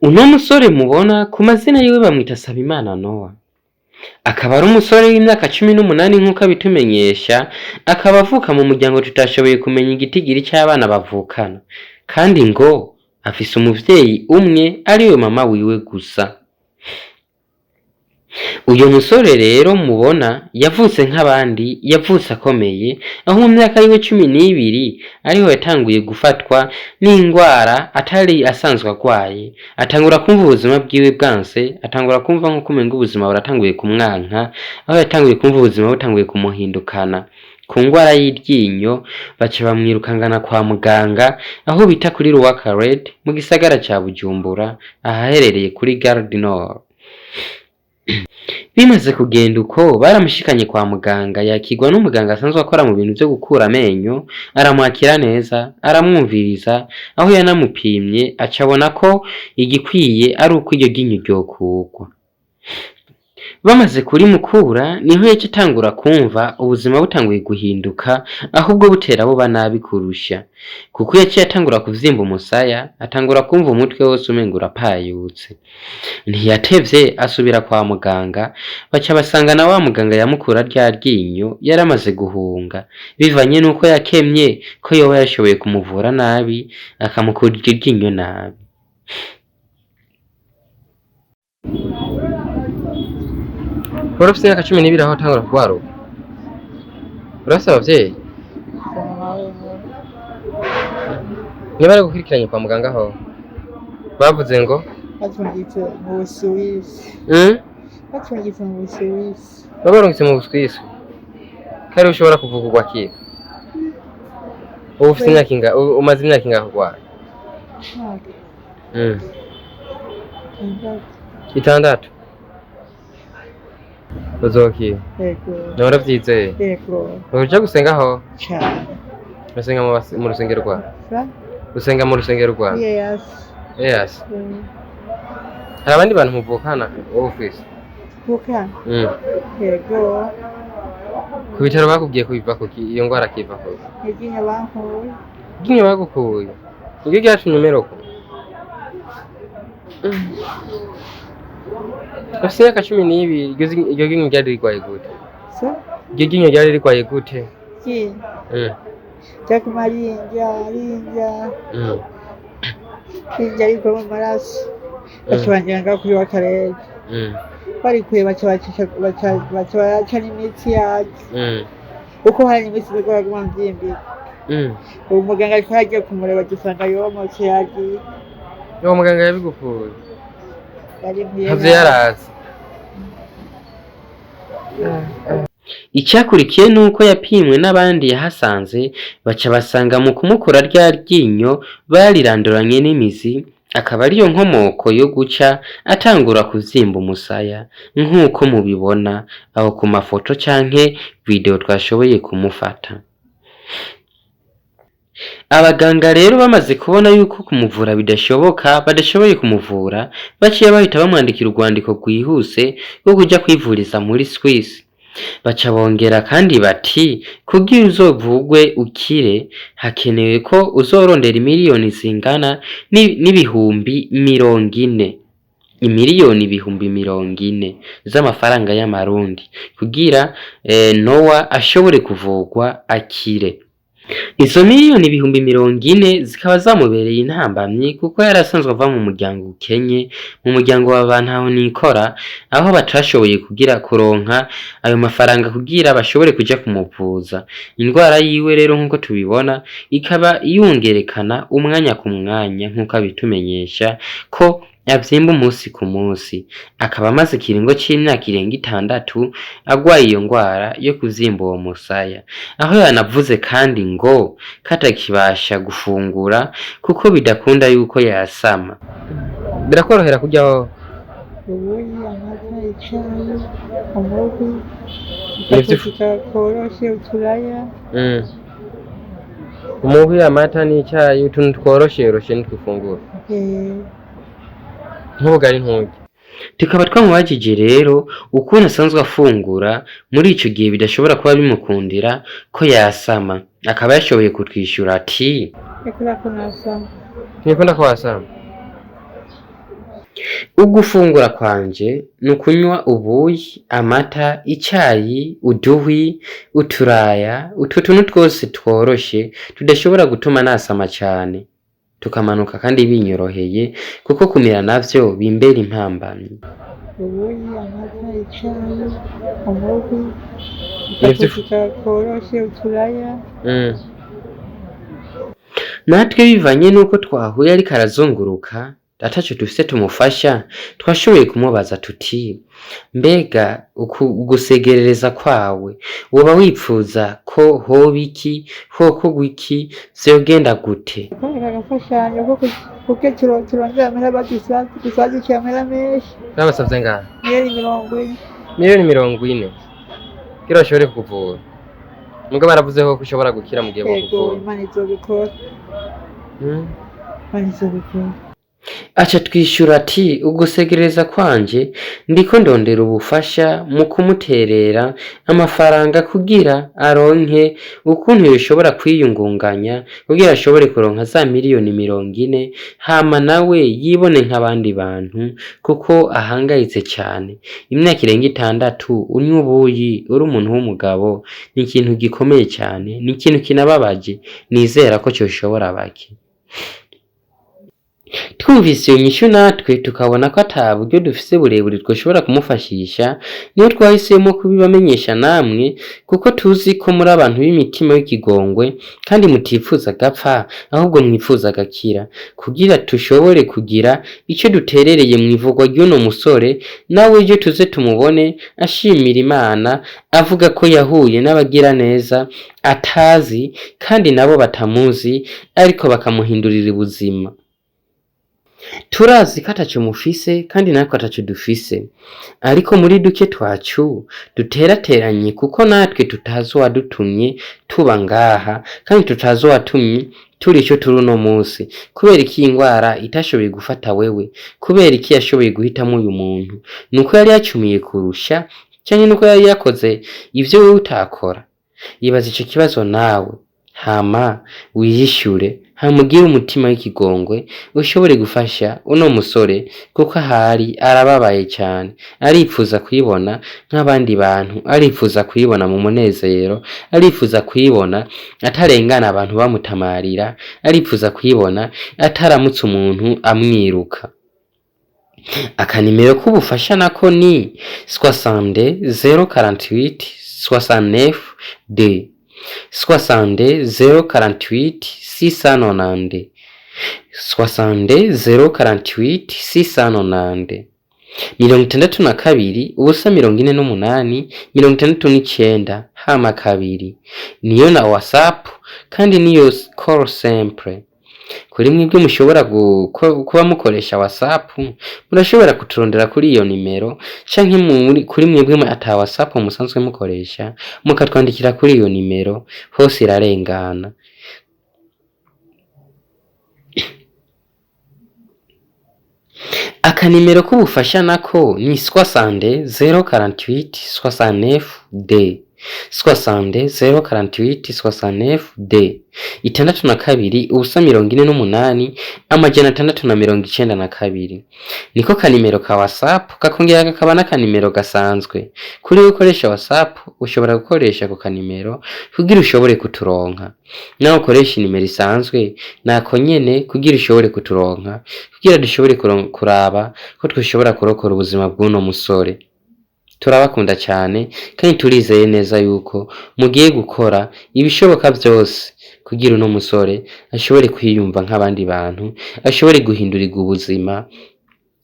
Uno musore mubona ku mazina yiwe bamwita Sabimana Noah, akaba ari umusore w'imyaka 18 nk'uko abitumenyesha, akaba avuka mu muryango tutashoboye kumenya igitigiri c'abana bavukana, kandi ngo afise umuvyeyi umwe ariwe mama wiwe gusa. Uyo musore rero mubona yavutse nk'abandi, yavutse akomeye, aho mu myaka yiwe 12 ariho yatanguye gufatwa n'ingwara atari asanzwe agwaye, atangura kumva ubuzima bwiwe bwanse, atangura kumva nk'uko umenga ubuzima buratanguye kumwanka, aho yatanguye kumva ubuzima butanguye kumuhindukana. Ku ngwara y'iryinyo baca bamwirukangana kwa muganga aho bita kuri Roi Khaled mu gisagara ca Bujumbura, ahaherereye kuri Gare du Nord. Bimaze kugenda uko, baramushikanye kwa muganga, yakirwa n'umuganga asanzwe akora mu bintu vyo gukura amenyo, aramwakira neza, aramwumviriza, aho yanamupimye aca abona ko igikwiye ari uko iryo ryinyo ryokurwa. Bamaze kurimukura niho yaca atangura kumva ubuzima butanguye guhinduka, ahubwo butera buba nabi kurusha, kuko yaciye atangura kuvyimba umusaya, atangura kumva umutwe wose umenga urapayutse. Ntiyatevye asubira kwa muganga, baca basanga na wa muganga yamukura rya ryinyo yaramaze guhunga, bivanye nuko yakemye ko yoba yashoboye kumuvura nabi, akamukura iryo ryinyo nabi. Wari ufise imyaka 12 aho watangura kurwara ubu? Urafise abavyeyi? Niba baragukurikiranye kwa muganga ho bavuze ngo Batungitse mu Busuwisi. Batungitse mu Busuwisi. Babarungitse mu Busuwisi kare ushobora kuvugurwa akira. Ubu ufise imyaka ingahe? Umaze imyaka ingahe urwaye? Mwaka. 6. 6. Uzokira? Yego. Nawe uravyizeye? Yego. Uja gusenga ho? Cane. Usenga mu rusengero rwawe? Sa? Usenga mu rusengero rwawe? Yes. Yes. Hari abandi bantu muvukana wowe ufise? Kuka. Yego. Ku bitaro bakubwiye ko biva kuki, iyo ngwara kiva kuki? Iryinyo bankuye. Iryinyo bagukuye niryo ryatumye umera uko? Ufise imyaka 12, iryo ryinyo ryari rirwaye gute? Sa? Iryo ryinyo ryari rirwaye gute? Iryinyo. Ryaguma rindya, rindya. Rindya rivamo amaraso. Baca banjyana ngaho kuri wa karere. Barikuye baca bacisha baca baca baraca n'imitsi yaryo. Kuko hari imitsi iguma mvyimbika. Ubu muganga ariko yagiye kumureba dusanga yomotse yagiye. Uwo muganga yabigukuye Yari nkwiye. Ntavyo yarazi. Icakurikiye nuko yapimwe n'abandi yahasanze, baca basanga mu kumukura rya ryinyo bariranduranye n'imizi, akaba ariyo nkomoko yo guca atangura kuvyimba umusaya nk'uko mubibona aho ku mafoto canke video twashoboye kumufata. Abaganga rero bamaze kubona yuko kumuvura bidashoboka, badashoboye kumuvura, baciye bahita bamwandikira urwandiko rwihuse rwo kuja kwivuriza muri Swiss. Baca bongera kandi bati kugira uzovugwe ukire hakenewe ko uzorondera imiliyoni zingana n'ibihumbi 40, imiliyoni 40,000 z'amafaranga y'amarundi kugira Noah ashobore kuvugwa akire. Izo miliyoni 40,000 zikaba zamubereye intambamyi kuko yari asanzwe ava mu muryango ukenye, mu muryango wa ba ntahonikora, aho batashoboye kugira kuronka ayo mafaranga kugira bashobore kuja kumuvuza. Indwara yiwe rero nk'uko tubibona ikaba yongerekana umwanya ku mwanya nk'uko abitumenyesha ko avyimba umunsi ku munsi. Akaba amaze ikiringo c'imyaka irenga 6 agwaye iyo ngwara yo kuvyimba uwo musaya. Aho yanavuze kandi ngo katakibasha gufungura kuko bidakunda yuko yasama. Birakorohera kurya wowe? Ubuyi, amata, icayi, umuhwi, Nivyo agafuka koroshe, uturaya. Umuhwi, amata n'icayi, utuntu tworoshe nitwo ufungura. Nk'ubugari nturya. Tukaba twamubajije rero ukuntu asanzwe afungura muri ico gihe bidashobora kuba bimukundira ko yasama, akaba yashoboye kutwishura ati: Yakora ko nasama. Ntikunda ko wasama. Ugufungura kwanje ni ukunywa ubuyi, amata, icayi, uduhwi, uturaya, utwo tuntu twose tworoshe tudashobora gutuma nasama cane, tukamanuka kandi binyoroheye kuko kumira navyo bimbera impambamyi. Ubuyi, amata, icayi, umuhwi, Nivyo akazi koroshe, uturaya. Natwe bivanye n'uko twahuye ariko arazunguruka ataco dufise tumufasha, twashoboye kumubaza tuti: mbega uku gusegerereza kwawe woba wipfuza ko hoba iki, hokorwa iki, vyogenda gute? Kuboneka agafashanyo ko kuko turondera amahera badusadikiye amahera menshi. Babasavye ngaha? Miliyoni 40. Miliyoni 40 kugira bashobore kukuvura, muga baravuze ko ushobora gukira mu gihe Yego. bokuvura. Imana izobikora. Imana izobikora. Aca twishura ati: ugusegereza kwanje ndiko ndondera ubufasha mu kumuterera amafaranga kugira aronke ukuntu yoshobora kwiyungunganya kugira ashobore kuronka za miliyoni 40, hama nawe yibone nk'abandi bantu, kuko ahangayitse cane. Imyaka irenga 6 unywa ubuyi uri umuntu w'umugabo ni ikintu gikomeye cane, ni ikintu kinababaje, nizera ko coshobora bake. Twumvise iyo nyishu natwe tukabona ko ata buryo dufise burebure twoshobora kumufashisha, niyo twahisemo kubibamenyesha namwe, kuko tuzi ko muri abantu b'imitima y'ikigongwe kandi mutifuza agapfa ahubwo mwifuza agakira, kugira tushobore kugira ico duterereye mw'ivugwa ry'uno musore, nawe ejo tuze tumubone ashimira Imana avuga ko yahuye n'abagira neza atazi kandi nabo batamuzi, ariko bakamuhindurira ubuzima. Turazi ko ataco mufise kandi natwe ataco dufise, ariko muri duke twacu duterateranye, kuko natwe tutazi uwadutumye tuba ngaha kandi tutazi uwatumye turi ico turi uno musi. Kubera iki iyi ngwara itashoboye gufata wewe? Kubera iki yashoboye guhitamwo uyu muntu? Nuko yari yacumiye kurusha, canke nuko yari yakoze ivyo wewe utakora? Ibaze ico kibazo nawe, hama wiyishure, hama ugire umutima w'ikigongwe ushobore gufasha uno musore, kuko ahari arababaye cane, aripfuza kwibona nk'abandi bantu, aripfuza kwibona mu munezero, aripfuza kwibona atarengana abantu bamutamarira, aripfuza kwibona ataramutse umuntu amwiruka. Akanimero k'ubufasha nako ni 60 048 69 2, 60 048 690, 60 048 690, 62 0 48 69 hama 2. Niyo na WhatsApp kandi niyo call simple. Kuri mwebwe mushobora kuba mukoresha WhatsApp, murashobora kuturondera kuri iyo nimero, canke kuri mwebwe ata WhatsApp musanzwe mukoresha, mukatwandikira kuri iyo nimero, hose irarengana. Akanimero k'ubufasha nako ni 60 048 69 D, 60 048 69 D, 62 0 48 692. Niko kanimero ka WhatsApp, kakongera kakaba n'akanimero gasanzwe. Kuri wewe ukoresha WhatsApp ushobora gukoresha ako kanimero kugira ushobore kuturonka, nawe ukoresha inimero isanzwe nako nyene kugira ushobore kuturonka, kugira dushobore kuraba ko twoshobora kurokora ubuzima bw'uno musore. Turabakunda cyane kandi turizeye neza yuko mugiye gukora ibishoboka byose kugira uno musore ashobore kwiyumva nk'abandi bantu, ashobore guhindurirwa ubuzima,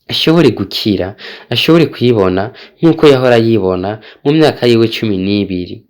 ashobore gukira, ashobore kwibona nk'uko yahora yibona mu myaka yiwe 12.